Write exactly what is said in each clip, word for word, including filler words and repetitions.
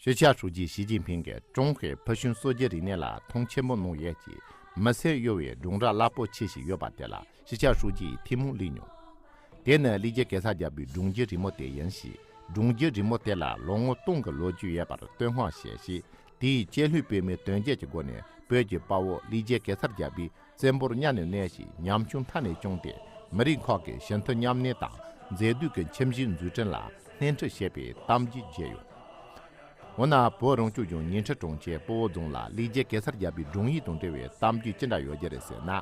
སྤྱི་ཁྱབ་ཧྲུའུ་ཅི་ཞི་ཅིན་ཕིང་གིས་ཀྲུང་ཧྭའི་ཕུལ་བྱུང་སྲོལ་རྒྱུན་རིག་གནས་ལ་མཐོང་ཆེན་པོ་གནང་ཡས་ཀྱི་མི་སེར་གཡོ་བའི་སྒྲུང་རབས་རླབས་པོ་ཆེ་ཞིག་ཡོད་པ་དེ་ལ་སྤྱི་ཁྱབ་ཧྲུའུ་ཅི་ཡིས་ཐུགས་སྨོན་གླེང་མྱོང་། དེ་ནི་ལིས་ཅི་གེ་སར་རྒྱལ་པོའི་སྒྲུང་རྒྱུན་རིང་མོ་དེ་ཡིན་ཞིང་། སྒྲུང་རྒྱུན་རིང་མོ་དེ་ལ་ལོ་ངོ་སྟོང་གི་ལོ་རྒྱུས་ཡོད་པར་བསྟོད་བསྔགས་བྱས་ཤིང་། དེའི་སྐྱེས་ལྷུན་པདྨའི་དོན་བརྒྱད་ཀྱི་སྒོ་ནས་བོད་ཀྱི་དཔའ་བོ་ལིས་ཅི་གེ་སར་རྒྱལ་པོས་བཙན་པོར་གཉའ་ནས་མནན་ཞིང་ཉམ་ཆུང་མཐའ་ནས་བསྐྱངས་ཏེ། མི་རིགས་ཁག་གི་ཞི་མཐུན་མཉམ་གནས་དང་མཛེས་སྡུག་གི་ཁྱིམ་གཞིས་འཛུགས་སྐྲུན་ལ་སྣེ་ཁྲིད་བྱས་པའི་གཏམ་རྒྱུད་བརྗོད་ཡོད། འོ་ན་བོད་རང་སྐྱོང་ལྗོངས་ཉིང་ཁྲི་གྲོང་ཁྱེར་སྤོ་བོ་རྫོང་ལ་ལིས་ཅི་གེ་སར་རྒྱལ་པོའི་སྒྲུང་ཡིག་དང་འབྲེལ་བའི་གཏམ་རྒྱུད་ཅི་འདྲ་ཡོད་རྒྱུ་རེད་ཟེར་ན།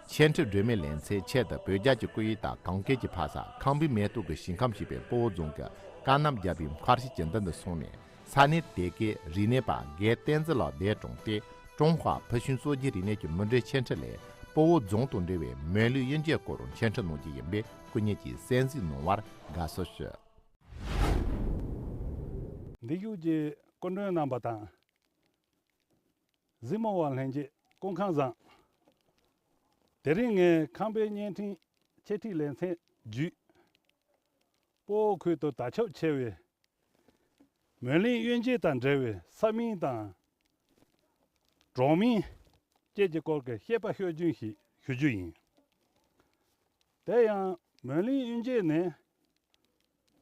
ཆེད་ཁྲིད་སྒྲོལ་མའི་ལེ་ཚན་ཆེད་དུ་བོད་རྒྱལ་གྱི་སྐུ་ཡུལ་དང་གངས་སྐས་ཀྱི་ཕ་ས་ཁང་པའི་མེ་ཏོག་གི་ཞིང་ཁམས་ཞེས་པའི་སྤོ་བོ་རྫོང་གི་ཀ་གནམ་རྒྱལ་པོའི་མཁར་ཤིལ་གྱི་མདུན་དུ་སོང་ནས། ས་གནས་དེ་གའི་རིག་གནས་པ་དགེ་བསྟན་འཛིན་ལགས་འདས་གྲོངས་ཏེ། ཀྲུང་ཧྭ་ཕུལ་བྱུང་སྲོལ་རྒྱུན་རིག་གནས་ཀྱི་མུ་འབྲེལ་ཆེད་ཁྲིད་ལས་སྤོ་བོ་རྫོང་དང་འབྲེལ་བའི་མོན་གླིང་གཡུལ་འགྱེད་སྐོར་ཆེད་ཁྲིད་གནང་རྒྱུ་ཡིན་པས་སྐུ་ཉིད་ཀྱིས་གསན་གཟིགས་གནང་བར་དགའ་བསུ་ཞུ། འདི་ཡུལ་གྱི་སྐུ་མགྲོན་རྣམ་པ་དང་། གཟིགས་མོ་བ་ལྷན་རྒྱས་སྐུ་ཁམས་བཟང་། དེ་རིང་ངས་ཁམས་པའི་བརྙན་འཕྲིན་འཆད་ཁྲིད་ལེ་ཚན་བརྒྱད། སྤོ་བོ་ཁུལ་དུ་དར་ཁྱབ་ཆེ་བའི་མོན་གླིང་གཡུལ་འགྱེད་དང་འབྲེལ་བའི་ས་མིང་དང་གྲོང་མིང་བཅས་ཀྱི་སྐོར་གྱི་བཤད་པ་ཤོད་རྒྱུན་ཞིག་ཞུ་རྒྱུ་ཡིན། དེ་ཡང་མོན་གླིང་གཡུལ་འགྱེད་ནི་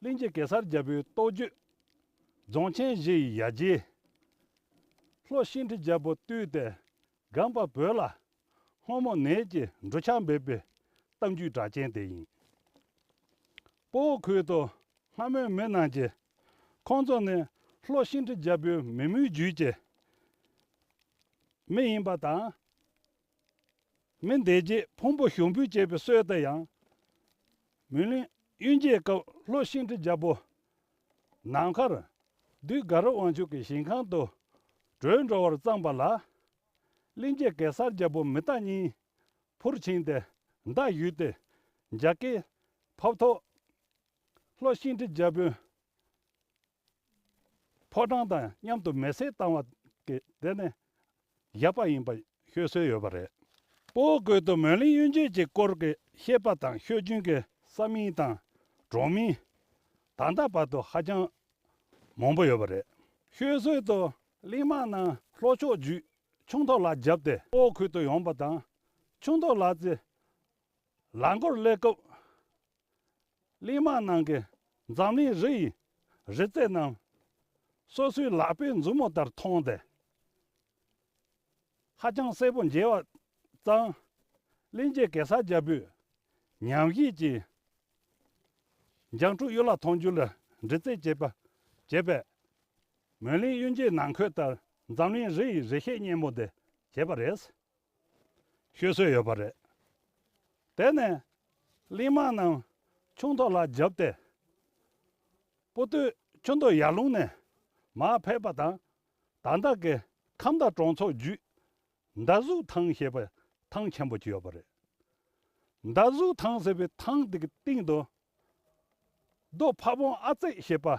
གླིང་རྗེ་གེ་སར་རྒྱལ་པོའི་རྟོགས་བརྗོད་རྫོང་ཆེན་བཞི་ཡི་ཡ་གྱལ་ལྷོ་ཤིང་ཁྲི་རྒྱལ་པོ་བཏུལ་ཏེ་སྒང་པ་བོད་ལ་སྔོན་མོ་ནད་ཀྱིས་འགྲོ་འཆག་འབད་པའི་གཏམ་རྒྱུད་གྲགས་ཅན་དེ་ཡིན། སྤོ་བོ་ཁུལ་དུ་སྔ་མོའི་མི་རྣམས་ཀྱིས་ཁོང་ཚོ་ནི་ལྷོ་ཤིང་ཁྲི་རྒྱལ་པོའི་མེས་མོས་བརྒྱུད་ཀྱི་མི་ཡིན་པ་དང་། མི་འདས་རྗེས་ཕུང་པོ་ཞུགས་འབུལ་བྱེད་པའི་སྲོལ་དེ་ཡང་། མུན་གླིང་གཡུལ་འགྱེད་སྐབས་ལྷོ་ཤིང་ཁྲི་རྒྱལ་པོ་ནམ་མཁར་བདུད་དགའ་རབ་དབང་ཕྱུག་གི་ཞིང་ཁམས་དུ་བྲོས་འགྲོ་བར་བརྩམས་པ་ལ། གླིང་རྗེ་གེ་སར་རྒྱལ་པོ་མི་རྟ་གཉིས་འཕུར་ཕྱིན་ཏེ་མདའ་གཞུས་ཏེ་རྒྱ་སྐད་ཕབ་ཐོག་ལྷོ་ཤིང་ཁྲི་རྒྱལ་པོའི་ཕོ་བྲང་དང་མཉམ་དུ་མེ་བསྲེགས་བཏང་བ་གི་དེ་ནི་བཞག་པ་ཡིན་པ་ཤོད་སྲོལ་ཡོད་པ་རེད། སྤོ་བོ་ཁུལ་དུ་མོན་གླིང་གཡུལ་འགྱེད་ཀྱི་སྐོར་གྱི་བཤད་པ་དང་ཤོད་རྒྱུན་གྱི་ས་མིང་དང་གྲོང་མིང་ད་ལྟ་བར་དུ་ཧ་ཅང་མང་པོ་ཡོད་པ་རེད། ཤོད་སྲོལ་དུ་གླིང་དམག་རྣམས་ལྷོ་ཕྱོགས་བརྒྱུད་ཁྱུང་ཐོག་ལ་བརྒྱབ་སྟེ་སྤོ་བོ་ཁུལ་དུ་ཡོང་པ་དང་། ཁྱུང་ཐོག་ལ་རྩེ་ལ་མགོར་སླེབས་སྐབས། གླིང་དམག་རྣམས་ཀྱིས་འཛམ་གླིང་རི་ཡི་རི་རྩེ་རྣམས་སོ་སོའི་ལག་པའི་མཛུབ་མོ་ལྟར་མཐོང་སྟེ། ཧ་ཅང་གསལ་པོ་མཇལ་བ་ཙམ། གླིང་རྗེ་གེ་སར་རྒྱལ་པོས་ཉམས་བཞེས་ཀྱིས་འཇང་ཕྲུག་གཡུ་ལ་མཐོང་རྒྱུ་ལ་འདྲི་རྩད་བྱེད་པ་བྱེད་པས། མོན་གླིང་གཡུལ་འགྱེད་ནང་འཁོད་ལྟར་འཛམ་གླིང་རི་ཡི་རི་ཤེད་སྙན་མོ་དེ་བྱས་པ་རེད། ཤོད་སྲོལ་ཡོད་པ་རེད། དེ་ནས་གླིང་དམག་རྣམས་ཁྱུང་ཐོག་ལ་བརྒྱབ་སྟེ། སྤོ་སྟོད་ཁྱུང་ཐོག་ཡར་ཀླུང་ནས་མར་ཕེབས་པ་དང་། ད་ལྟ་གི་ཁམས་དྭ་གྲོང་ཚོ་བརྒྱུད་མདའ་གཟུགས་ཐང་ཞེས་པའི་ཐང་ཆེན་པོ་ཅིག་ཡོད་པ་རེད། མདའ་གཟུགས་ཐང་ཟེར་བའི་ཐང་དེ་གི་སྟེང་དུ་རྡོ་ཕ་བོང་ཨ་ཙེ་ཞེས་པ།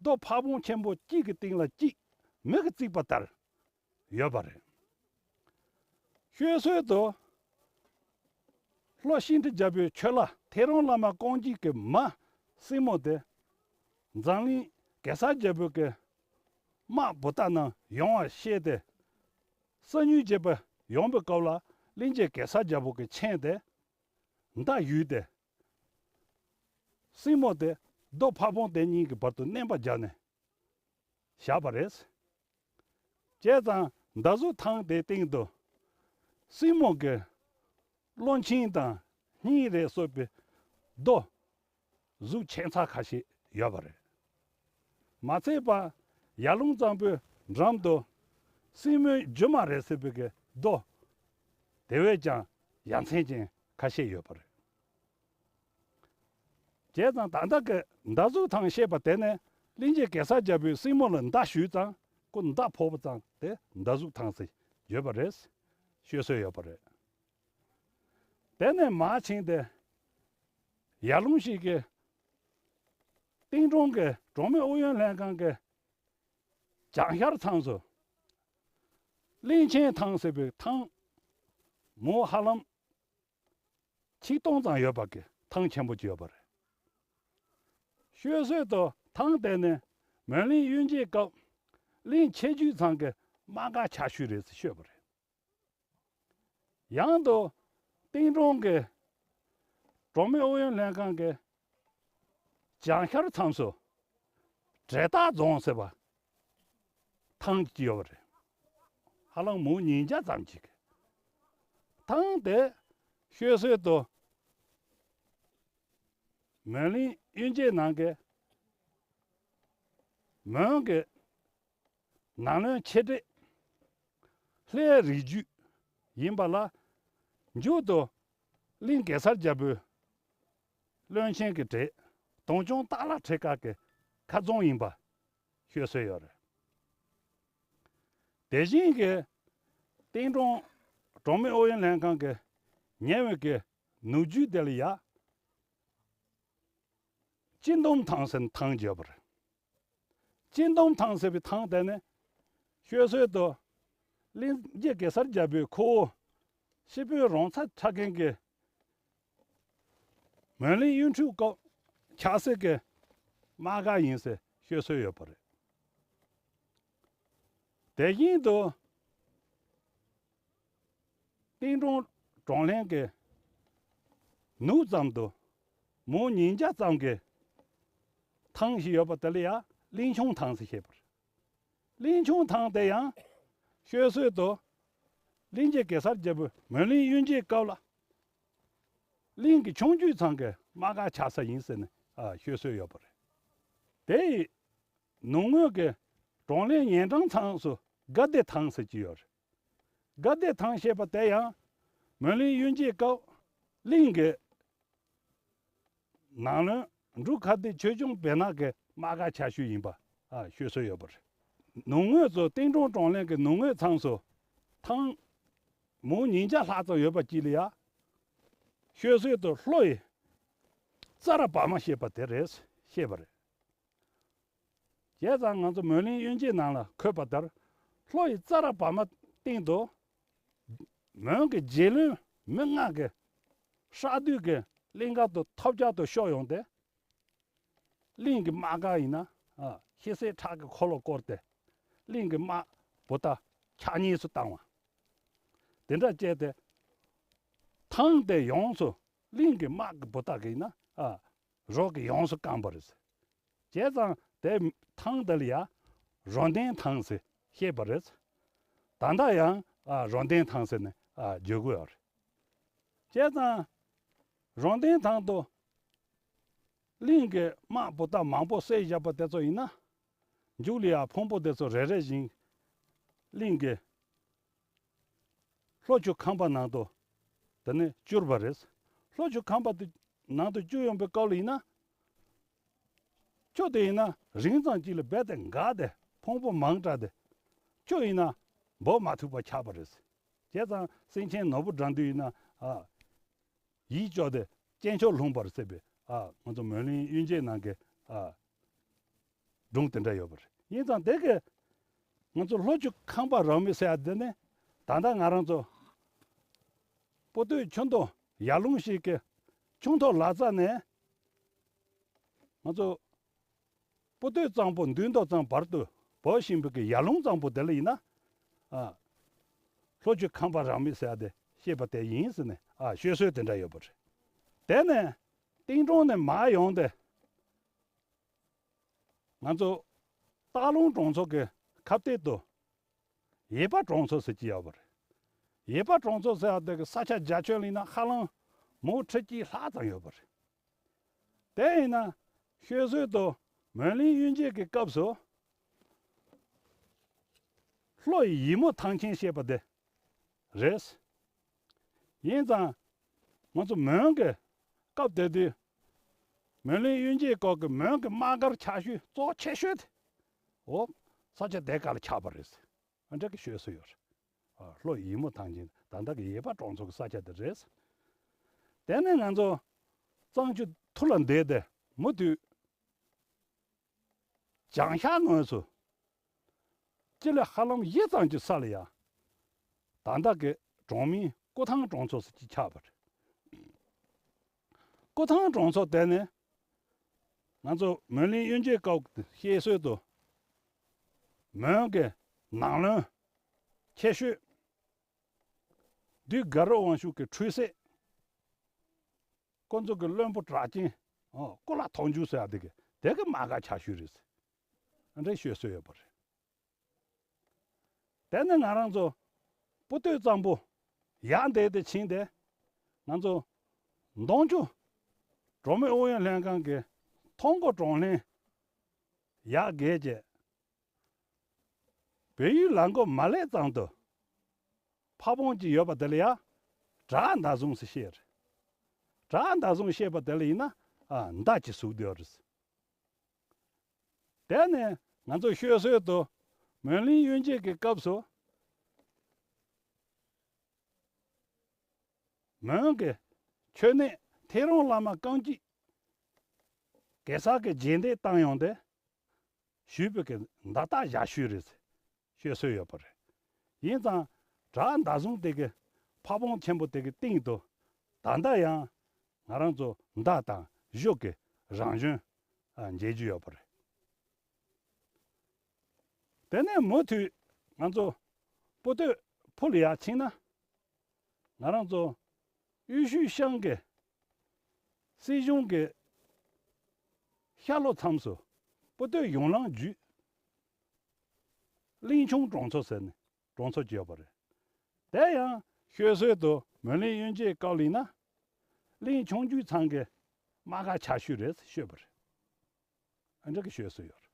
རྡོ་ཕ་བོང་ཆེན་པོ་གཅིག་གི་སྟེང་ལ་གཅིག་མེ་གིས་བརྩིགས་པ་ལྟར་ཡོད་པ་རེད། ཤོད་སྲོལ་དུ་ལྷོ་ཤིང་ཁྲི་རྒྱལ་པོའི་ཆོས་བླ་ཐེའུ་རང་བླ་མ་ཀོང་ཇི་གི་མ་སྲིང་མོ་དེ་འཛམ་གླིང་གེ་སར་རྒྱལ་པོ་གི་དམག་བུ་དག་རྣམས་ཡོང་བ་ཤེས་ཏེ། གསང་ཉུལ་བྱེད་པར་ཡོང་པའི་སྐབས་ལ་གླིང་རྗེ་གེ་སར་རྒྱལ་པོ་གིས་མཁྱེན་ཏེ། མདའ་གཞུས་ཏེ། སྲིང་མོ་དེ་རྡོ་ཕ་བོང་དེ་གཉིས་ཀྱི་བར་དུ་མནན་པ་བརྒྱབ་ནས་བཞག་པ་རེད། བྱས་ཙང་མདའ་གཟུགས་ཐང་དེའི་སྟེང་དུ་སྲིང་མོ་གི་གློ་མཆིན་དང་སྙིང་རེ་གསོ་བའི་རྡོ་གཟུགས་ཆེ་ཚད་ཁ་ཤས་ཡོད་པ་རེད། མ་ཚད་པར་ཡར་ཀླུང་གཙང་པོའི་འགྲམ་དུ་སྲིང་མོའི་རྒྱུ་མ་རེད་ཟེར་བའི་གི་རྡོ་དེ་བས་ཀྱང་ཡ་མཚན་ཅན་ཁ་ཤས་ཡོད་པ་རེད། བྱས་ཙང་ད་ལྟ་གི་མདའ་གཟུགས་ཐང་བཤད་པ་དེ་ནི་གླིང་རྗེ་གེ་སར་རྒྱལ་པོས་སྲིང་མོ་ལ་མདའ་གཞུས་ཙང་ཁོ་མདའ་ཕོག་པ་ཙང་དེ་མདའ་གཟུགས་ཐང་ཟེར་ཡོད་པ་རེད། ཤོད་སྲོལ་ཡོད་པ་རེད། དེ་ནས་མར་ཕྱིན་ཏེ་ཡར་ཀླུང་ཞིག་གི་སྟེང་དྲུང་གི་གྲོང་མི་ཨུ་ཡོན་ལྷན་ཁང་གི་བྱང་ཤར་མཚམས་སུ་གླིང་ཆེན་ཐང་ཟེར་བའི་ཐང་མུའུ་ཧ་ལམ་ཆིག་སྟོང་ཙམ་ཡོད་པ་གི་ཐང་ཆེན་པོ་ཅིག་ཡོད་པ་རེད། ཤོད་སྲོལ་དུ་ཐང་དེ་ནི་མོན་གླིང་གཡུལ་འགྱེད་སྐབས་ གླིང་ཆེ་རྒྱུད་ཚང་གི་དམག་སྒར་ཆེ་ཤོས་རེད་ཟེར་ཤོད་པ་རེད། ཡང་དུ་ཏིང་ཀྲོང་གི་གྲོང་མི་ཨུ་ཡོན་ལྷན་ཁང་གི་བྱང་ཤར་མཚམས་སུ་བྲེ་སྟག་རྫོང་ཟེར་བ་ཐང་གཅིག་ཡོད་པ་རེད། ཧ་ལམ་མུའུ་ཉིས་བརྒྱ་ཙམ་ཅིག་ཐང་དེ་ཤོད་སྲོལ་དུ་མོན་གླིང་གཡུལ་འགྱེད་ནང་གི་མོན་གྱི་ནང་བློན་ཆེ་གྲས་ལྷའི་རིགས་རྒྱུད་ཡིན་པ་ལ། མཇུག་ཏུ་གླིང་གེ་སར་རྒྱལ་པོའི་བློན་ཆེན་གྱི་གྲས་དུང་སྐྱོང་སྟག་ལྷ་ཁྲི་ཁ་གི་ཁ་རྫོང་ཡིན་པ་ཤོད་སྲོལ་ཡོད་རེད། དེ་བཞིན་གྱི་ཏིང་ཀྲོང་གྲོང་མི་ཨུ་ཡོན་ལྷན་ཁང་གི་ཉེ་བའི་གི་ནུབ་རྒྱུད་དེ་ལ་ཡ། སྤྱི་འདོམས་ཐང་ཟེར་ཐང་བརྗོད་པ་རེད། སྤྱི་འདོམས་ཐང་ཟེར་བའི་ཐང་དེ་ནི་ཤོད་སྲོལ་དུ་གླིང་རྗེ་གེ་སར་རྒྱལ་པོའི་ཁུ་བོ་སྤྱི་དཔོན་རོང་ཚ་ཁྲ་རྒན་གྱི་མོན་གླིང་གཡུལ་འཕྲུལ་སྐབས་ཆགས་སྲིད་ཀྱི་དམག་སྒར་ཡིན་ཟེར་ཤོད་སྲོལ་ཡོད་པ་རེད། དེ་བཞིན་དུ་ཏིང་ཀྲོང་གྲོང་ལྷན་གྱི་ནུབ་ཙམ་དུ་མུའུ་ཉིས་བརྒྱ་ཙམ་གྱི་ཐང་ཞིག་ཡོད་པ་དེ་ལ་ཡང་གླིང་ཆུང་ཐང་ཟེར་བཤད་པ་རེད། གླིང་ཆུང་ཐང་དེ་ཡང་ཤོད་སྲོལ་དུ་གླིང་རྗེ་གེ་སར་རྒྱལ་པོས་མོན་གླིང་གཡུལ་འགྱེད་སྐབས་ལ་གླིང་གི་ཆུང་རྒྱུད་ཚང་གི་དམག་སྒར་ཆགས་ས་ཡིན་ཟེར་ནས་ཨ་ཤོད་སྲོལ་ཡོད་པ་རེད། དེ་ཡི་ནུབ་ངོས་ཀྱི་གྲོང་གླིང་ཉེ་འགྲམ་ཚང་སུ་དགའ་བདེ་ཐང་ཟེར་གྱི་ཡོད་རེད། དགའ་བདེ་ཐང་ཞེས་པ་དེ་ཡང་མོན་གླིང་གཡུལ་འགྱེད་སྐབས་གླིང་གི་ནང་བློན་འབྲུག་ཁ་བདེ་ཆོས་སྐྱོང་བེར་ནག་གི་དམག་སྒར་ཆེ་ཤོས་ཡིན་པ་ཨ་ཤོད་སྲོལ་ཡོད་པ་རེད། ནུབ་ངོས་སུ་ཏིང་ཀྲོང་གྲོང་གླིང་གི་ནུབ་ངོས་ཚང་སུ་ཐང་མུའུ་ཉིས་བརྒྱ་ལྷག་ཙམ་ཡོད་པ་གཅིག་ལ་ཡ། ཤོད་སྲོལ་དུ་ལྷོ་ཡི་ཙ་ར་བ་མ་ཞེས་པ་དེ་རེད་ཞེས་པ་རེད། བྱས་ཙང་ང་ཚོ་མོན་གླིང་གཡུལ་འགྱེད་ནང་ལ་འཁོད་པ་ལྟར་ལྷོ་ཡི་ཙ་ར་བ་མ་སྟེང་དུ་མོན་གྱི་རྗེ་བློན་མི་ལྔ་གི་བསྲགས་དུས་ཀྱི་གླིང་སྒར་དུ་ཐོབ་རྒྱག་ཏུ་ཤོར་ཡོང་སྟེ། གླིང་གི་དམག་སྒར་ཡིན་ན་ཨ་ཤེལ་སེར་ཁྲག་གི་འཁོར་ལོ་བསྐོར་ཏེ་གླིང་གི་དམག་བུ་ད་ཆག་ཉེས་སུ་བཏང་བ། དེ་འདྲ་བྱས་ཏེ་ཐང་དེ་ཡོངས་སུ་གླིང་གི་དམག་གི་བུ་ད་གི་ཡིན་ན་ཨ་རོགས་ཀྱིས་ཡོངས་སུ་བཀང་པ་རེད། བྱས་ཙང་དེ་ཐང་དེ་ལ་ཡ་རོ་ལྡན་ཐང་ཟེར་བཤད་པ་རེད། ད་ལྟ་ཡང་ཨ་རོ་ལྡན་ཐང་ཟེར་ནས་ཨ་བརྗོད་ཀྱི་ཡོད་རེད། བྱས་ཙང་རོ་ལྡན་ཐང་དུ་གླིང་གི་དམག་བུ་ད་མང་པོ་བསད་བཞག་པ་དེ་ཚོ་ཡིན་ན། མཇུག་ལ་ཡ་ཕུང་པོ་དེ་ཚོ་རེ་རེ་བཞིན་གླིང་གི་ལྷོ་ཆུ་ཁང་པ་ནང་དུ་དེ་ནས་བསྐྱུར་བ་རེད། ལྷོ་ཆུ་ཁང་པ་དེ་ནང་དུ་བསྐྱུར་ཡོང་པའི་སྐབས་ལ་ཡིན་ན། ཆུ་དེ་ཡིན་ན་རིང་ཙམ་ཅིག་ལ་རྦད་དེ་འགགས་ཏེ་ཕུང་པོ་མང་དྲགས་ཏེ་ཆུ་ཡིན་ན་འབབ་མ་ཐུབ་པ་ཆགས་པ་རེད། བྱས་ཙང་སེང་ཆེན་ནོར་བུ་དགྲ་འདུལ་ཡིན་ན་ཨ། ཡིད་སྐྱོ་སྟེ་སྤྱན་ཕྱོགས་ལྷུང་བར་བྱེད་པའི་ཨ་ང་ཚོ་མོན་གླིང་གཡུལ་འགྱེད་ནང་གི་ཨ་སྒྲུང་དེ་འདྲ་ཡོད་པ་རེད། ཡིན་ཙང་དེ་གི་ང་ཚོ་ལྷོ་ཆུ་ཁང་པ་རབ་མེད་ཟེར་ཡ་དེ་ནི་ད་ལྟ་ང་རང་ཚོ་པོ་ཏོའི་ཆུ་མདོ་ཡར་ཀླུང་ཞིག་གི་ཆུ་མཐོ་ལ་རྩ་ནས་ང་ཚོ་པོ་ཏོའི་གཙང་པོ་མདུན་མདོ་གཙང་བར་དུ་བབས་བཞིན་པའི་གི་ཡར་ཀླུང་གཙང་པོ་དེ་ལ་ཡིན་ན། ཨ། ལྷོ་ཆུ་ཁང་པ་རབ་མེད་ཟེར་ཡ་དེ་བཤད་པ་དེ་ཡིན་ཟེར་ནས་ཨ་ཤོད་སྲོལ་དེ་འདྲ་ཡོད་པ་རེད། དེ་ནས་ཏིང་ཀྲོང་ནས་མར་ཡོང་སྟེ་ང་ཚོ་སྟག་ལུང་གྲོང་ཚོ་གི་ཁ་གཏད་དུ་ཡེ་པ་གྲོང་ཚོ་ཟེར་གྱི་ཡོད་པ་རེད། ཡེ་པ་གྲོང་ཚོ་ཟེར་ཡ་དེ་གི་ས་ཆ་རྒྱ་ཁྱོན་ལ་ཡིན་ན་ཧ་ལམ་མུའུ་ཁྲི་གཅིག་ལྷག་ཙམ་ཡོད་པ་རེད། དེ་ཡིན་ན་ཤོད་སྲོལ་དུ་མོན་གླིང་གཡུལ་འགྱེད་ཀྱི་སྐབས་སུ་ལྷོ་ཡི་ཡི་མུའུ་ཐང་ཆེན་ཞེས་པ་དེ་རེད། ཡིན་ཙང་ང་ཚོ་མོན་གྱི་སྐབས་དེ་དུས་མོན་གླིང་གཡུལ་འགྱེད་སྐབས་ཀྱི་མོན་གྱི་དམག་སྒར་ཆེ་ཤོས་གཙོ་ཆེ་ཤོས་དེ་འོ་ས་ཆ་དེ་ག་ལ་ཆགས་པ་རེད། ཨ་འདྲ་གི་ཤོད་སྲོལ་ཡོད་རེད། ཨ་ལྷོ་ཡི་མུའུ་ཐང་ཆེན་ད་ལྟ་གི་ཡེ་པ་གྲོང་ཚོ་གི་ས་ཆ་དེ་རེད། དེ་ནས་ང་ཚོ་གཙང་ཆུ་ཐུར་ལ་འདེད་དེ་མུ་མཐུད་བྱང་ཤར་ངོས་སུ་སྤྱི་ལེ་ཧ་ལམ་བཞི་ཙམ་གྱི་ས་ལ་ཡ་ད་ལྟ་གི་གྲོང་མིང་སྐུ་ཐང་གྲོང་ཚོ་ཟེར་གྱི་ཆགས་པ་རེད། སྐུ་ཐང་གྲོང་ཚོ་དེ་ནི་ང་ཚོ་མོན་གླིང་གཡུལ་འགྱེད་སྐབས་ཀྱི་བཤད་སྲོལ་དུ་ མོན་གྱི་ནང་བློན་ཆེ་ཤོས། འདི་གར་དབང་ཕྱུག་གི་འཁྲུལ་སྲེད། ཁོ་ཚོ་གི་བློན་པོ་གྲགས་ཅན། ཨོ་ཀོ་ལ་ཐོག་འཇུག་ཟེར་ཡ་དེ་གི་དེ་གི་དམག་སྒར་ཆེ་ཤོས་རེད། འདྲ་ཤོད་སྲོལ་ཡོད་པ་རེད། དེ་ནི་ང་རང་ཚོ་སྤུ་སྟོད་གཙང་པོ་ཡར་འདེད་དེ་ཕྱིན་ཏེ། ང་ཚོ་འདོམ་ཆུ་གྲོང་མི་ཨུ་ཡོན་ལྷན་ཁང་གི་ཐོང་གོ་གྲོང་ལྷན་ཡར་བརྒལ་བྱས། བལ་ཡུལ་ལ་མགོ་མ་སླེབས་ཙམ་དུ་ཕ་བོང་ཅིག་ཡོད་པ་དེ་ལ་ཡ་བྲག་མདའ་ཟུང་ཟེར་བཤད་རེད། བྲག་མདའ་ཟུང་བཤད་པ་དེ་ལ་ཡིན་ན་ཨ་མདའ་ཅིག་ཟུག་བསྡད་ཡོད་རེད། དེ་ནས་ང་ཚོ་ཤོད་སྲོལ་དུ་མོན་གླིང་གཡུལ་འགྱེད་ཀྱི་སྐབས་སུ་མོན་གྱི་མཆོད་གནས་ཐེའུ་རང་བླ་མ་རྐང་གཅིག་གེ་སར་གྱི་རྗེས་འདེད་བཏང་ཡོང་སྟེ་ཞུས་པའི་གི་མདའ་རྟགས་ཞག་ཤོས་རེད། ཤོད་སྲོལ་ཡོད་པ་རེད། ཡིན་ཙང་བྲག་མདའ་ཟུང་དེ་གི་ཕ་བོང་ཆེན་པོ་དེ་གི་སྟེང་དུ་ད་ལྟ་ཡང་ང་རང་ཚོ་མདའ་དང་གཞུ་གི་རང་བྱོན་མཇལ་རྒྱུ་ཡོད་པ་རེད། དེ་ནས་མུ་མཐུད་ང་ཚོ་སྤུ་སྟོད་ཕུ་ལ་ཡར་ཕྱིན་ན། ང་རང་ཚོ་གཡུ་ཤུལ་ཤང་གི་སྲིད་གཞུང་གི་ཤར་ལྷོ་མཚམས་སུ་སྤུ་སྟོད་གཞུང་ལམ་བརྒྱུད་གླིང་ཆུང་གྲོང་ཚོ་ཟེར་ནས་གྲོང་ཚོ་ཅིག་ཡོད་པ་རེད། དེ་ཡང་ཤོད་སྲོལ་དུ་མོན་གླིང་གཡུལ་འགྱེད་སྐབས་ལ་ཡིན་ན་གླིང་ཆུང་བརྒྱུད་ཚང་གི་དམག་སྒར་ཆེ་ཤོས་རེད་ཤོད་པ་རེད། ཨ་འདྲ་གི་ཤོད་སྲོལ་ཡོད་རེད།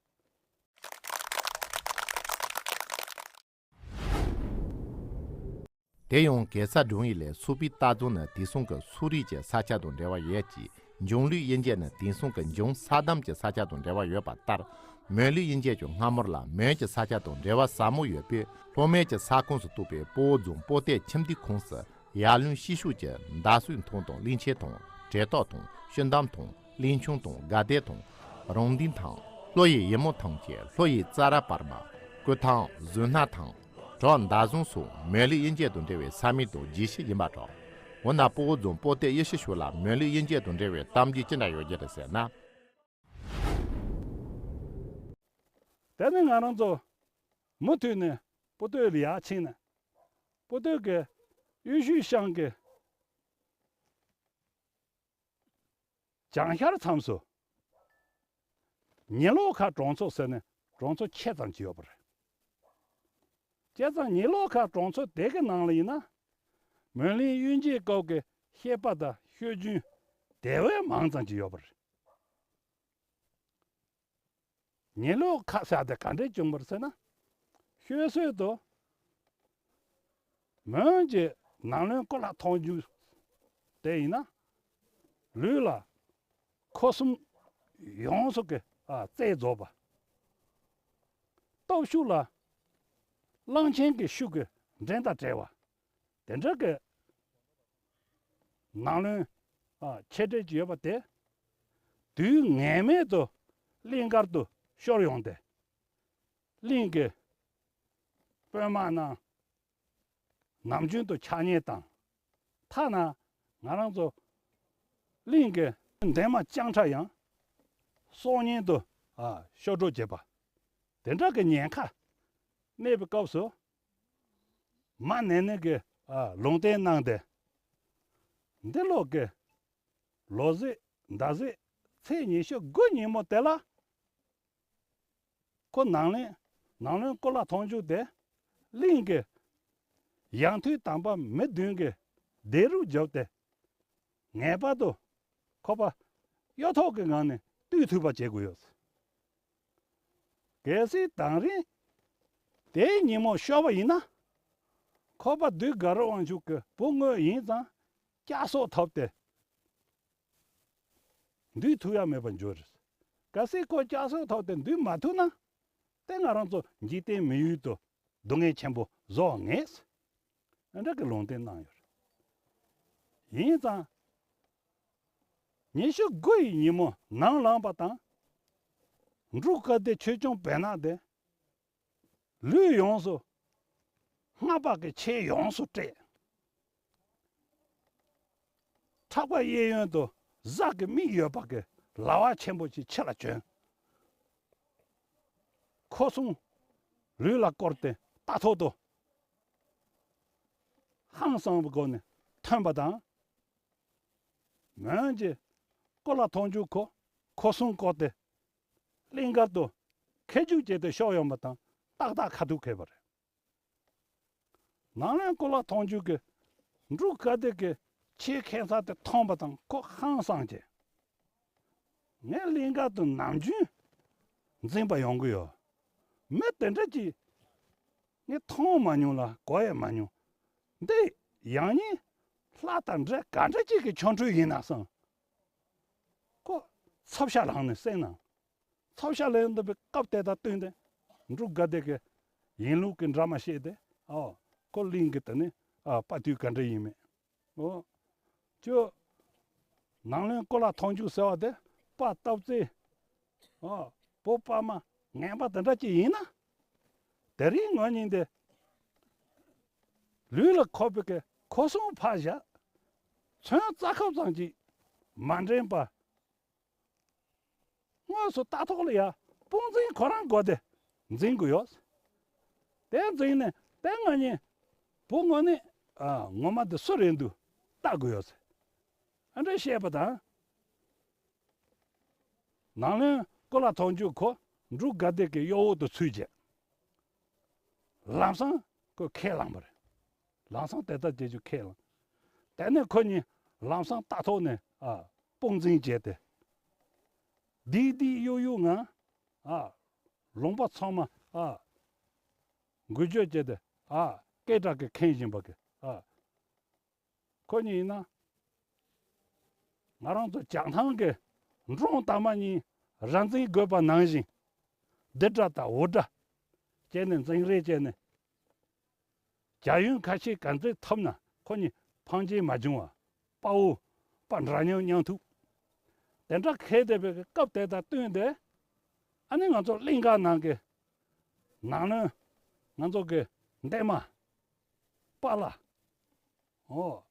དེ་ཡང་གེ་སར་སྒྲུང་ཡིག་ལས་སུག་པའི་རྟ་རྫོང་ནི་དེང་སང་གི་སུག་རིགས་ཀྱི་ས་ཆ་དང་འབྲེལ་བ་ཡོད་ཅིང་འབྱུང་ལུས་དབྱེ་འབྱེད་ནི་དེང་སང་གི་འབྱུང་ས་དམ་གྱི་ས་ཆ་དང་འབྲེལ་བ་ཡོད་པ་ལྟར། མོན་ལུས་དབྱེ་འབྱེད་ཀྱང་སྔ་མོར་ལ་མོན་གྱི་ས་ཆ་དང་འབྲེལ་བ་ཟབ་མོ་ཡོད་པས། ལྷོ་མོན་གྱི་ས་ཁོངས་སུ་གཏོགས་པའི་སྤོ་བོ་རྫོང་སྤོ་སྟེ་ཁྱིམ་སྡེ་ཁོངས་སུ་ཡར་ལུང་ཤི་ཤུག་གྱི་མདའ་སོས་མཐོང་དང་གླིང་ཆེན་མཐོང་བྲེ་ཏོག་མཐོང་ཤུན་འདམ་མཐོང་གླིང་ཆུང་དང་དགའ་ལྡན་མཐོང་རོང་སྡིང་ཐང་ལྷོ་ཡི་ཡི་མོ་ཐང་བཅས་ལྷོ་ཡི་ཙ་ར་པར་མ་སྐུ་ཐང་བཟོད་སྣ་ཐང་བྲག་མདའ་ཟུང་སོགས་མོན་ལུས་དབྱེ་འབྱེད་དང་འབྲེལ་བའི་ས་མིང་དང་རྒྱས་བཤད་ཡིན་པ་འདྲ། འོ་ན་སྤོ་བོ་རྫོང་སྤོ་སྟེ་གཡུ་ཤུལ་ཤུལ་ལ་མོན་ལུས་དབྱེ་འབྱེད་དང་འབྲེལ་བའི་གཏམ་རྒྱུད་ཅི་འདྲ་ཡོད་ཀྱི་རེད་ཟེར་ན། དེ་ནི་ང་རང་ཚོ་མུ་མཐུད་ནས་སྤུ་སྟོད་ལ་ཡར་ཕྱིན་ནས་སྤུ་སྟོད་ཀྱི་གཡུ་ཤུལ་ཤང་གི་བྱང་ཤར་མཚམས་སུ་ཉི་གློག་མཁར་གྲོང་ཚོ་ཟེར་ནས་གྲོང་ཚོ་ཕྱེད་ཙམ་ཅིག་ཡོད་པ་རེད། བྱས་ཙང་ཉི་གློག་མཁར་གྲོང་ཚོ་དེ་གི་ནང་ལ་ཡིན་ན་མོན་གླིང་གཡུལ་འགྱེད་སྐབས་ཀྱི་བཤད་པ་དང་ཤོད་རྒྱུན་དེ་བས་མང་ཙམ་ཅིག་ཡོད་པ་རེད། ཉི་གློག་མཁར་ཟེར་དེ་ག་འདྲས་བྱུང་བ་རེད་ཟེར་ན། ཤོད་སྲོལ་དུ་མོན་གྱི་ནང་བློན་ཀོ་ལ་ཐོང་ཇུ་དེ་ཡིན་ན་ལུས་ལ་ཁུ་སིམ་ཡོངས་སུ་གི་ཨ་རྩལ་རྫོགས་པ། སྟོབས་ཤུགས་ལ་གླང་ཆེན་གྱི་ཤུགས་ཀྱི་འགྲན་ཟླ་བྲལ་བ། དེ་འདྲ་གི་ནང་བློན་ཨ་ཆེ་གྲས་ཅིག་ཡོད་པ་དེ་དུས་ངེས་མེད་དུ་གླིང་དཀར་དུ་ཤོར་ཡོང་སྟེ། གླིང་གི་དཔོན་དམག་རྣམས་ནམ་རྒྱུན་དུ་ཆག་ཉེས་དང་། ཐ་ན་ང་རང་ཚོ་གླིང་གི་འདན་མ་ལྕང་ཁྲ་ཡང་སྲོག་ཉེན་དུ་ཨ་ཤོར་འགྲོ་བྱེད་པ། དེ་འདྲ་གི་ཉེན་ཁ་གནས་པའི་སྐབས་སུ་མ་ནེ་ནེ་གི་ཨ་ལུང་བསྟན་གནང་སྟེ། འདི་ལོ་གི་ལོ་གཟའ་ཟླ་གཟའ་ཚེས་ཉི་ཤུ་དགུ་ཉིན་མོ་དེ་ལ། ཁོ་ནང་བློན་ནང་བློན་ཀོ་ལ་ཐོང་ཇུ་དེ་གླིང་གི་ཡང་ཐུའི་དམ་པ་མི་བདུན་གྱི་སྡེ་རུ་བརྒྱབ་སྟེ། ངེས་པར་དུ་ཁོ་པ་གཡོ་ཐོག་གི་ངང་ནས་བཏུལ་ཐུབ་པ་བྱེད་དགོས་ཡོད། གལ་སྲིད་དེ་རིང་དེའི་ཉིན་མོ་ཤོར་བ་ཡིན་ན། ཁོ་པ་བདུད་དགའ་རབ་དབང་ཕྱུག་གི་བུ་དངོས་ཡིན་ཙང་བསྐྱར་གསོ་ཐོབ་སྟེ། འདུལ་ཐུབ་ཡ་མེད་པར་འགྱུར། གལ་སྲིད་ཁོ་བསྐྱར་གསོ་ཐོབ་སྟེ་འདུལ་མ་ཐུབ་ན། དེ་ང་རང་ཚོ་འཇིག་རྟེན་མི་ཡུལ་དུ་སྡུག་བསྔལ་ཆེན་པོ་བཟོ་ངེས། འདྲ་གི་ལུང་བསྟན་གནང་ཡོད། ཡིན་ཙང་། ཉི་ཤུ་དགུ་ཡི་ཉིན་མོ་ནམ་ལངས་པ་དང་། འབྲུག་དཀར་ལྡེ་ཆོས་སྐྱོང་བེར་ནག་དེ། ལུས་ཡོངས་སུ་སྔགས་པ་གི་ཆས་ཡོངས་སུ་སྤྲས། ཕྲག་པ་གཡས་གཡོན་དུ་གཟའ་གི་མིག་ཡོད་པ་གི་ལྭ་བ་ཆེན་པོ་ཅིག་ཕྱི་ལ་བྱོན། ཁོ་ཚོ་ ལུས་ལ་བསྐོར་ཏེ་རྟ་ཐོག་ཏུ་ཧང་སངས་པའི་སྒོ་ནས་ཐོན་པ་དང་། མོན་གྱི་ཀོ་ལ་མཐོང་ཆོས་ཁོ་ཁོ་སྲུང་བསྐོར་ཏེ་གླིང་དཀར་དུ་ཁ་རྒྱུག་བྱས་ཏེ་ཤོར་ཡོང་པ་དང་ཏག་ཏག་ཁ་ཐུག་ཁེལ་བ་རེད། ནང་བློན་ཀོ་ལ་མཐོང་ཆོས་ཀྱིས་འབྲུག་དགའ་བདེ་གི་ཆེད་ཁྱད་མཚར་དེ་མཐོང་པ་དང་ཁོ་ཧང་སངས་བྱས། ངས་གླིང་དཀར་དུ་ནམ་རྒྱུན་འཛིང་པ་ཡོང་གི་ཡོད། མི་དེ་འདྲ་ཅིག་ངས་མཐོང་མ་མྱོང་ལ་གོ་ཡང་མ་མྱོང་། འདི་ཡང་སྙིང་ལྷ་དང་འདྲ་ག་འདྲ་ཅིག་གི་ཆོ་འཕྲུལ་ཡིན་ན་བསམ། ཁོ་ཚབ་ཤ་ལངས་ནས་སེམས་ནང་། ཚབ་ཤ་ལངས་འདུག་པའི་སྐབས་དེ་དང་བསྟུན་ཏེ་འབྲུག་དགའ་བདེ་གི་ཡིན་ལུགས་ཀྱི་འདྲ་མ་བཤད་དེ། ཨོ། ཁོ་གླིང་གི་དེ་ནི་ཨ་དཔའ་རྟུལ་ག་འདྲ་ཡིན་མིན། ཨོ། ཁྱོད་ནང་བློན་ཀོ་ལ་མཐོང་ཆོས་ཟེར་བ་དེ་དཔའ་སྟོབས་རྩལ། ཨོ། བོད་པ་མ་ངན་པ་དེ་འདྲ་ཅིག་ཡིན་ན། དེ་རིང་ངོ་གཉིས་དེ་ལུས་ལ་ཁོག་པའི་གི་ཁོ་སྲུང་ཕར་བཞག་ཚོན་རྩ་ཁབ་ཙམ་ཅིག་མ་འདྲེན་པ། དངོས་སུ་རྟ་ཐོག་ལ་ཡ་དཔུང་འཛིན་ཁོ་རང་དགོས་ཏེ་འཛིན་དགོས་ཡོད། དེ་འཛིན་ནས་དེ་ང་གཉིས་བུ་ངོ་ནི་ཨ་ངོ་མ་དེ་སུ་རེད་འདུག་ལྟ་དགོས་ཡོད། ཨ་འདྲ་བཤད་པ་དང་། ནང་བློན་ཀོ་ལ་མཐོང་ཆོས་ཁོ་འབྲུག་དགའ་བདེ་གི་གཡོག་པོ་དུ་ཚུད་བྱས། ལམ་སང་ཁོས་ཁས་བླངས་པ་རེད། ལམ་སང་དེ་ལྟར་བྱེད་རྒྱུ་ཁས་བླངས། དེ་ནས་ཁོ་གཉིས་ལམ་སང་རྟ་ཐོག་ནས་ཨ་དཔུང་འཛིན་བྱས་ཏེ། སྡིག་སྡིག་གཡུག་གཡུག་ངང་ཨ་ལུང་པ་ཚང་མ་ཨ་འགུལ་སྐྱོད་བྱས་ཏེ་ཨ་སྐད་གྲགས་ཀྱིས་ཁེངས་བཞིན་པ་གི་ཨ། ཁོ་གཉིས་ཡིན་ན། ང་རང་ཚོ་བྱང་ཐང་གི་འབྲོང་དར་མ་གཉིས་ར་འཛིང་དགོས་པ་ནང་བཞིན། སྡེ་དགྲ་དང་འུར་སྒྲ་བྱས་ནས་འཛིང་རེས་བྱས་ནས། རྒྱ་ཡུལ་ཁ་ཤས་ག་འཛིང་ཐུབ་ན་ཁོ་གཉིས་ཕངས་སྐྱེས་མ་བྱུང་བ། དཔའ་བོ་དཔའ་འདྲ་མཉམ་མཉམ་ཐུག་དེ་འདྲ་ཁེལ་བསྡད་པའི་སྐབས་དེ་དང་བསྟུན་ཏེ། ཨ་ནི་ང་ཚོ་གླིང་ག་ནང་གི་ནང་བློན། ང་ཚོ་གི་འདན་མ། པཱ་ལགས། ཨོ།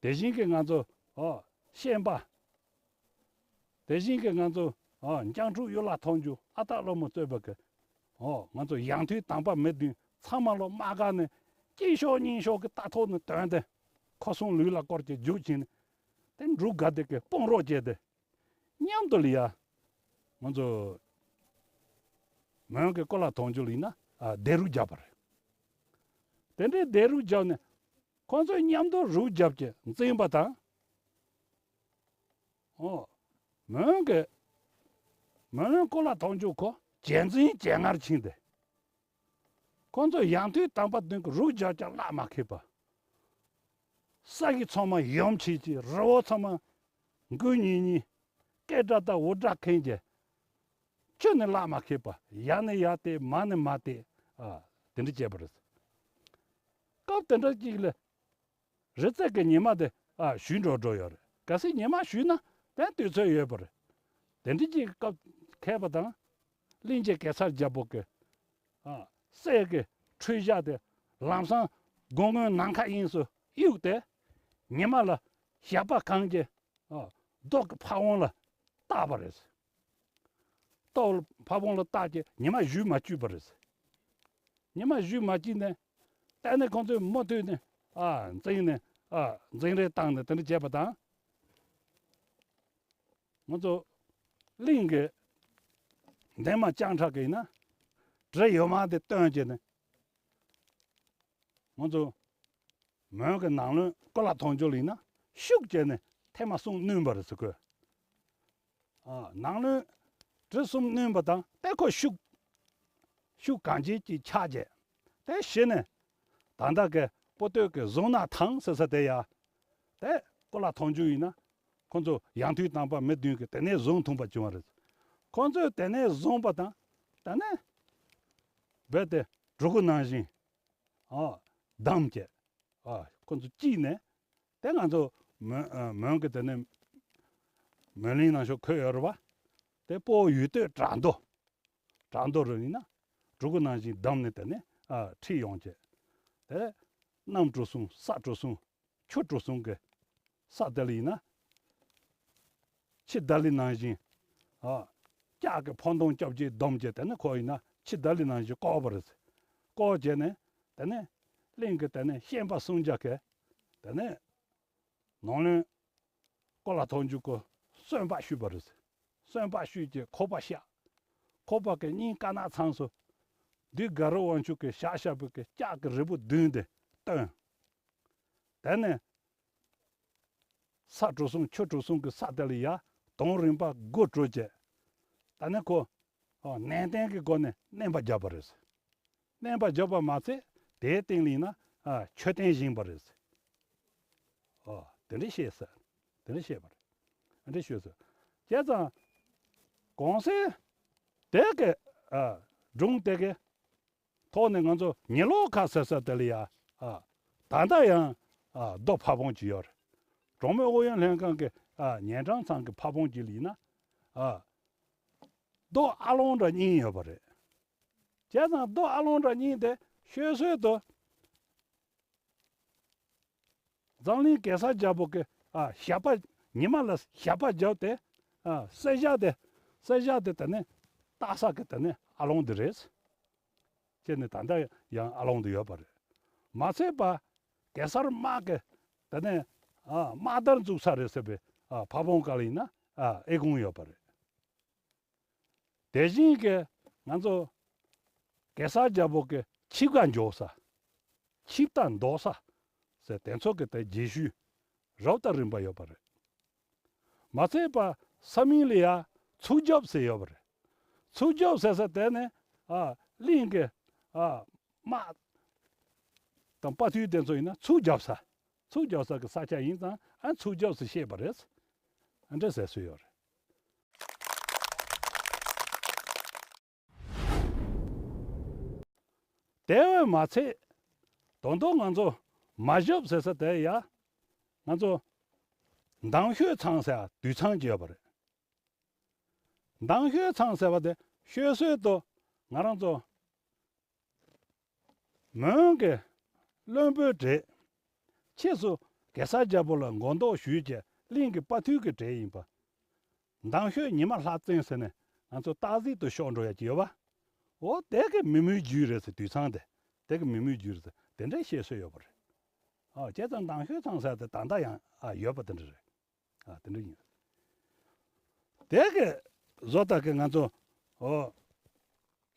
དེ་བཞིན་གྱི་ང་ཚོ་ཨོ་ཤན་པ། དེ་བཞིན་གྱི་ང་ཚོ་ཨོ་འཇང་ཕྲུག་གཡུ་ལྷ་མཐོང་ཆོས་ཨ་སྟག་སློབ་མ་གཙོས་པ་གི་ཨོ་ང་ཚོ་ཡང་མཐུན་དམ་པ་མི་བདུན་ཚང་མ་ལོ་དམག་སྒར་ནས་གཅིག་ཤོག་གཉིས་ཤོག་གི་རྟ་ཐོག་ནས་ཐོན་ཏེ། ཁོ་སྲུང་ལུས་ལ་བསྐོར་གྱི་རྒྱུག་ཕྱིན་ནས་དེ་འབྲུག་དགའ་བདེ་གི་དཔུང་རོགས་བྱས་ཏེ། མཉམ་དུ་ལ་ཡ། ང་ཚོ་མོན་གྱི་ཀོ་ལ་མཐོང་ཆོས་ལ་ཡིན་ན་ཨ་བདེ་རུ་བརྒྱབ་པ་རེད། དེ་འདྲའི་བདེ་རུ་བརྒྱབ་ནས་ཁོང་ཚོས་མཉམ་དུ་རུ་བརྒྱབ་ཀྱི་འཛིང་པ་དང་། ཨོ། མོན་གྱི་མོན་གླིང་ཀོ་ལ་མཐོང་ཆོས་ཁོ་ཇེ་འཛིང་ཇེ་ངར་ཕྱིན་ཏེ། ཁོང་ཚོ་ཡང་མཐུན་དམ་པ་བདུན་གྱི་རུ་རྒྱག་ཀྱང་གླགས་མ་ཁེལ་བ། ས་གཞི་ཚང་མ་ཡོམ་བྱེད་ཀྱི་རི་བོ་ཚང་མ་འགུལ་ཉིལ་ཉིལ། སྐད་སྒྲ་དང་འུར་སྒྲ་ཁེངས་ཀྱི། ཁྱོན་ནས་གླགས་མ་ཁེལ་བ། ཡར་ནས་ཡར་བལྟས་མར་ནས་མར་བལྟས། ཨ། དེ་འདྲ་བྱས་པ་རེད། སྐབས་དེ་འདྲ་ཅིག་ལ། རི་རྩེ་གི་ཉི་མ་དེ་ཨ་ཞུ་འགྲོ་འགྲོ་ཡོད་རེད། གལ་སྲིད་ཉི་མ་ཞུས་ན་དེ་དུས་ཚོད་ཡོད་པ་རེད། དེ་འདྲ་ཅིག་སྐབས་འཁེལ་བ་དང་། གླིང་རྗེ་གེ་སར་རྒྱལ་པོ་གི་ཨ་གསེར་གྱི་ཁྲུས་ཞག་དེ་ལམ་སང་སྒོ་ངོས་ནམ་མཁའ་དབྱིངས་སུ་གཡུགས་ཏེ། ཉི་མ་ལ་ཞགས་པ་གང་གི་ཨ་མདོག་གི་ཕ་བོང་ལ་བཏགས་པ་རེད། ལྟོ་ཕ་བོང་ལ་བཏགས་ཀྱི་ཉི་མ་བཞུད་མ་བཅུག་པ་རེད། ཉི་མ་བཞུད་མ་བཅུག་ནས། ད་ནི་ཁོང་ཚོས་མུ་མཐུད་ནས་ཨ་འཛིང་ནས་ཨ་འཛིང་རེས་བཏང་ནས་དེ་འདྲ་བྱས་པ་དང་། ང་ཚོ་གླིང་གི་འདན་མ་སྤྱང་ཁྲ་གིས་ཡིན་ན་གྲི་ཡོད་མ་དེ་བཏོན་བྱས་ནས། ང་ཚོ་མོན་གྱི་ནང་བློན་ཀོ་ལ་མཐོང་ཆོས་ལ་ཡིན་ན་ཤུགས་བྱས་ནས་ཐེངས་མ་གསུམ་བསྣུན་པ་རེད་ཟེར་གོ། ཨ་ནང་བློན་གྲི་གསུམ་བསྣུན་པ་དང་དེ་ཁོ་ཤུགས་ཤུགས་གང་ཆེ་ཅིག་ཆག་བྱས། དེ་གཞི་ནས་ད་ལྟ་གི་པོ་ཏོ་གི་གཟུངས་སྣ་ཐང་ཟེར་ས་དེ་ཡ། དེ་ཀོ་ལ་མཐོང་ཆོས་ཡིན་ན་ཁོང་ཚོ་ཡང་མཐུན་དམ་པ་མི་བདུན་གྱིས་དེ་ནས་བཟུང་ཐུབ་པ་བྱུང་བ་རེད། ཁོང་ཚོས་དེ་ནས་བཟུང་པ་དང་དེ་ནས་རྦད་དེ་གྲུ་གུ་ནང་བཞིན་ཨ་བསྡམས་བྱས། ཨ་ཁོ་ཚོ་གཅིག་ནས། དེ་ང་ཚོ་མོན་ཨ་མོན་གྱི་དེ་ནས་མོན་གླིང་ནང་ཤོག་འཁོད་ཡོད་རེད་བ། དེ་སྤོ་བོ་ཡུལ་སྟོད་བྲག་མདོ། བྲག་མདོ་རུ་ཡིན་ན་གྲུ་གུ་ནང་བཞིན་བསྡམས་ནས་དེ་ནས་ཨ་ཁྲིད་ཡོང་བྱས། དེ་གནམ་གྲུ་གསུམ་ས་གྲུ་གསུམ་ཆུ་གྲུ་གསུམ་གྱི་ས་དེ་ལ་ཡིན་ན། ཁྱི་ལྡ་ལི་ནང་བཞིན། ཨ། ལྕགས་ཀྱི་ཕོ་མདུང་སྐྱོབ་ཅིག་བསྡོམས་ཀྱི་དེ་ནི་ཁོ་ཡིན་ན་ཁྱི་ལྡ་ལི་ནང་བཞིན་བཀོག་པ་རེད། བསྐོར་བྱས་ནས། དེ་ནས་གླིང་གི་དེ་ནས་ཤན་པ་སུམ་བརྒྱ་གིས་དེ་ནས་ནང་བློན་ཀོ་ལ་ཐོག་འཇུག་གི་གསོལ་འབག་ཞུས་པ་རེད། གསོལ་འབག་ཞུས་ཀྱི་ཁོག་པ་བཤགས། ཁོག་པ་གི་སྙིང་དཀར་ནག་ཚང་སོ། བདུད་དགའ་རབ་དབང་ཕྱུག་གིས་བཞག་བཞག་པའི་གི་ལྕགས་ཀྱི་རིལ་བུ་བདུན་དེ་བཏོན། དེ་ནས་ས་གྲུ་གསུམ་ཆུ་གྲུ་གསུམ་གྱི་ས་དེ་ལ་ཡ་དོང་རིམ་པ་དགུ་བྲུས་བྱས། ད་ནི་ཁོ་ཨ་ནན་ཏན་གྱི་སྒོ་ནས་མནན་པ་བརྒྱབ་པ་རེད། མནན་པ་བརྒྱབ་པ་མ་ཚད་དེའི་སྟེང་ལ་ཡིན་ན་ཨ་མཆོད་རྟེན་བཞེངས་པ་རེད། ཨོ་དེ་འདྲ་བཤད་ཟེར། དེ་འདྲ་བཤད་པ་རེད། དེ་འདྲ་ཞུས་ཟེར། བྱས་ཙང་གོང་གསལ་དེ་གི་ཨ་སྒྲུང་དེ་གི་ཐོག་ནས་ང་ཚོ་ཉི་གློག་ཁ་ཟེར་ས་དེ་ལ་ཡ་ཨ་ད་ལྟ་ཡང་ཨ་རྡོ་ཕ་བོང་ཅིག་ཡོད་རེད། གྲོང་མི་ཨུ་ཡོན་ལྷན་ཁང་གི་ཨ་ཉེ་འགྲམ་ཚང་གི་ཕ་བོང་ཅིག་ལ་ཡིན་ན་ཨ་རྡོ་ཨ་ལོང་འདྲ་གཉིས་ཡོད་པ་རེད། བྱས་ཙང་རྡོ་ཨ་ལོང་འདྲ་གཉིས་དེ་ཤོད་སྲོལ་དུ། འཛམ་གླིང་གེ་སར་རྒྱལ་པོ་གི་ཨ་ཞབས་པ་ཉི་མ་ལ་ཞབས་པ་བརྒྱབ་སྟེ་ཨ་བསད་བཞག་སྟེ། བསད་བཞག་སྟེ་དེ་ནས་བཏགས་ས་གི་དེ་ནས་ཨ་ལོང་དེ་རེད། ཅེས་ནས་ད་ལྟ་ཡང་ཨ་ལོང་དུ་ཡོད་པ་རེད། མ་ཚད་པ་གེ་སར་དམག་གི་དེ་ནས་ཨ་དམག་དར་འཛུགས་ས་རེད་ཟེར་བའི་ཨ་ཕ་བོང་ཁ་ལ་ཡིན་ན་ཨ་ཨེ་ཀོང་ཡོད་པ་རེད། དེ་བཞིན་གྱི་ང་ཚོ་གེ་སར་རྒྱལ་པོ་གི་ཆིབས་ཁ་འཇོག་ས། ཆིབས་རྟ་འདོགས་ས་ཟེར་དེ་ཚོ་གི་དེ་རྗེས་ཤུལ་རབ་དང་རིམ་པ་ཡོད་པ་རེད། མ་ཚད་པ་ས་མིང་ལ་ཡ་ཚུགས་རྒྱབ་ཟེར་ཡོད་པ་རེད། ཚུགས་རྒྱབ་ཟེར་ས་དེ་ནི་ཨ་གླིང་གི་ཨ་དམག་དང་དཔའ་ཐུལ་དེ་ཚོ་ཡིན་ན་ཚུགས་རྒྱབ་ས། ཚུགས་རྒྱབ་ས་གི་ས་ཆ་ཡིན་ཙང་ཨ་ཚུགས་རྒྱབ་ཟེར་བཤད་པ་རེད། ཨ་འདྲ་ཟེར་སྲོལ་ཡོད་རེད། དེ་བས་མ་ཚད། ད་དུང་ང་ཚོ་མ་བཞག་ཟེར་ས་དེ་ཡ། ང་ཚོ་མདང་ཤོད་ཚང་ཟེར་དུད་ཚང་ཅིག་ཡོད་པ་རེད། མདང་ཤོད་ཚང་ཟེར་བ་དེ་ཤོད་སྲོལ་དུ་ང་རང་ཚོ་མོན་གྱི་བློན་པོའི་གྲས། ཕྱིས་སུ་གེ་སར་རྒྱལ་པོ་ལ་མགོ་འདོགས་ཞུས་བྱས་གླིང་གི་དཔའ་ཐུལ་གྱི་གྲས་ཡིན་པ། མདང་ཤོད་ཉི་མ་ལྷ་བཙན་ཟེར་ནས་ང་ཚོ་སྟག་གཟིག་ཏུ་ཤོར་འགྲོ་ཡ་ཅིག་ཡོད་པ། འོ་དེ་གི་མི་མོའི་རྒྱུད་རེད་ཟེར། དུད་ཚང་དེ་དེ་གི་མི་མོའི་རྒྱུད་རེད་ཟེར་དེ་འདྲའི་བཤད་སྲོལ་ཡོད་པ་རེད། ཨ་བྱས་ཙང་མདང་ཤོད་ཚང་ཟེར་དེ་ད་ལྟ་ཡང་ཨ་ཡོད་པ་དེ་འདྲ་རེད། ཨ་དེ་འདྲ་ཡིན། དེ་གི་བཟོ་ལྟ་གི་ང་ཚོ་ཨོ་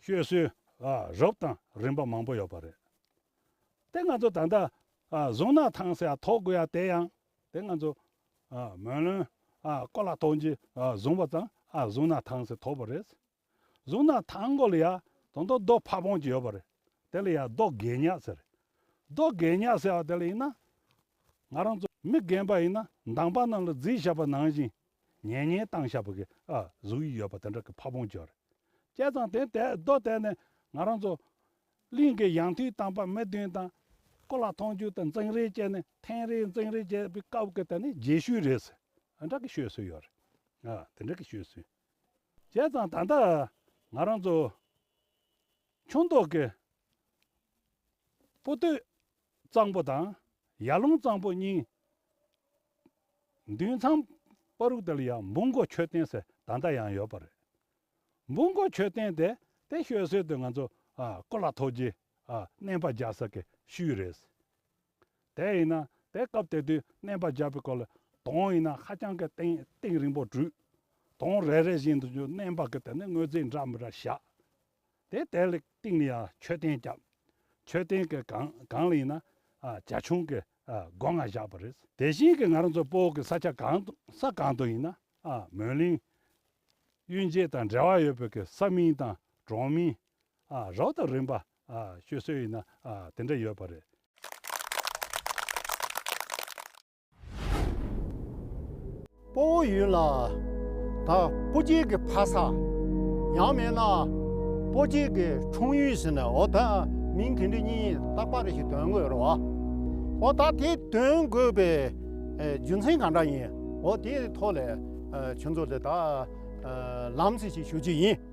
ཤོད་སྲོལ་ཨ་རབ་དང་རིམ་པ་མང་པོ་ཡོད་པ་རེད། དེ་ང་ཚོ་ད་ལྟ་ཨ་གཟུངས་སྣ་ཐང་ཟེར་ཡ་ཐོགས་དགོས་ཡ་དེ་ཡང་དེ་ང་ཚོ་ཨ་མོན་བློན་ཨ་ཀོ་ལ་ཐོག་གིས་ཨ་བཟུང་བ་ཙང་ཨ་གཟུངས་སྣ་ཐང་ཟེར་ཐོགས་པ་རེད། གཟུངས་སྣ་ཐང་མགོ་ལ་ཡ་ད་དུང་རྡོ་ཕ་བོང་ཅིག་ཡོད་པ་རེད། དེ་ལ་ཡ་རྡོ་དགེ་ཉག་ཟེར། རྡོ་དགེ་ཉག་ཟེར་བ་དེ་ལ་ཡིན་ན། ང་རང་ཚོ་མི་རྒན་པ་ཡིན་ན་འདམ་བག་རྣམས་ལ་བརྫིས་བཞག་པ་ནང་བཞིན་ཉལ་ཉལ་བཏང་བཞག་པ་གི་ཨ་གཟུགས་ཡིག་ཡོད་པ་དེ་འདྲ་གི་ཕ་བོང་ཅིག་ཡོད་རེད། བྱས་ཙང་དེ་དེ་རྡོ་དེ་ནས་ང་རང་ཚོ་གླིང་གི་ཡང་ཐུའི་དམ་པ་མི་བདུན་དང་ཀོ་ལ་ཐོག་གིས་དང་འཛིང་རེས་བྱས་ནས་འཐེན་རེས་འཛིང་རེས་བྱས་པའི་སྐབས་ཀྱི་དེ་ནི་རྗེས་ཤུལ་རེད་ཟེར། ཨ་འདྲ་གི་ཤོད་སྲོལ་ཡོད་རེད། ཨ་དེ་འདྲ་གི་ཤོད་སྲོལ། བྱས་ཙང་ད་ལྟ་ང་རང་ཚོ་ཆུ་མདོ་གི་སྤོ་སྟོད་གཙང་པོ་དང་ཡར་ཀླུང་གཙང་པོ་གཉིས་མདུན་མཚམས་པ་རུ་དེ་ལ་ཡང་འབུམ་སྒོ་མཆོད་རྟེན་ཟེར་ད་ལྟ་ཡང་ཡོད་པ་རེད། འབུམ་སྒོ་མཆོད་རྟེན་དེ་དེ་ཤོད་སྲོལ་དུ་ང་ཚོ་ཨ་ཀོ་ལ་ཐོག་གིས་ཨ་མནན་པ་རྒྱག་ས་གི་ཤུལ་རེད། དེ་ཡིན་ན་དེ་སྐབས་དེ་དུས་མནན་པ་རྒྱག་པའི་སྐོར་ལ་དོང་ཡིན་ན་ཧ་ཅང་གི་གཏིང་གཏིང་རིང་པོ་བྲུས། དོང་རེ་རེ་བཞིན་དུ་མནན་པ་གི་དེ་ནས་དངོས་རྫས་འདྲ་མི་འདྲ་བཞག་དེ་དེ་ལ་གཏིང་ལ་ཡང་མཆོད་རྟེན་བརྒྱབ། མཆོད་རྟེན་གྱི་སྒང་སྒང་ལ་ཡིན་ན་ཨ་བྱ་ཁྱུང་གི་ཨ་སྒོ་ང་བཞག་པ་རེད། དེ་བཞིན་གྱི་ང་རང་ཚོ་སྤོ་བོ་གི་ས་ཆ་གང་དུ་ས་གང་དུ་ཡིན་ན་ཨ་མོན་གླིང་གཡུལ་འགྱེད་དང་འབྲེལ་བ་ཡོད་པའི་གི་ས་མིང་དང་གྲོང་མིང་ཨ་རབ་དང་རིམ་པ་ཨ་ཤོད་སྲོལ་ཡིན་ན་ཨ་དེ་འདྲ་ཡོད་པ་རེད། སྤོ་བོ་ཡུལ་ལ་ད་སྤོ་སྐྱེས་ཀྱི་ཕ་ས། ཡང་མིན་ན་སྤོ་སྐྱེས་ཀྱི་འཁྲུངས་ཡུལ་ཟེར་ནས་འོ་ད་མིང་དེ་འདྲ་གཉིས་རྟག་པར་ཞིག་འདོན་དགོས་རེད་བ། འོ་ད་དེ་འདོན་དགོས་པའི་ཨེ་རྒྱུ་མཚན་ག་འདྲ་ཡིན། འོ་དེའི་ཐོག་ལ་ཨེ་ཁྱོད་ཚོ་ལ་ད་ཨེ་ལམ་སེང་ཞིག་ཞུ་རྒྱུ་ཡིན།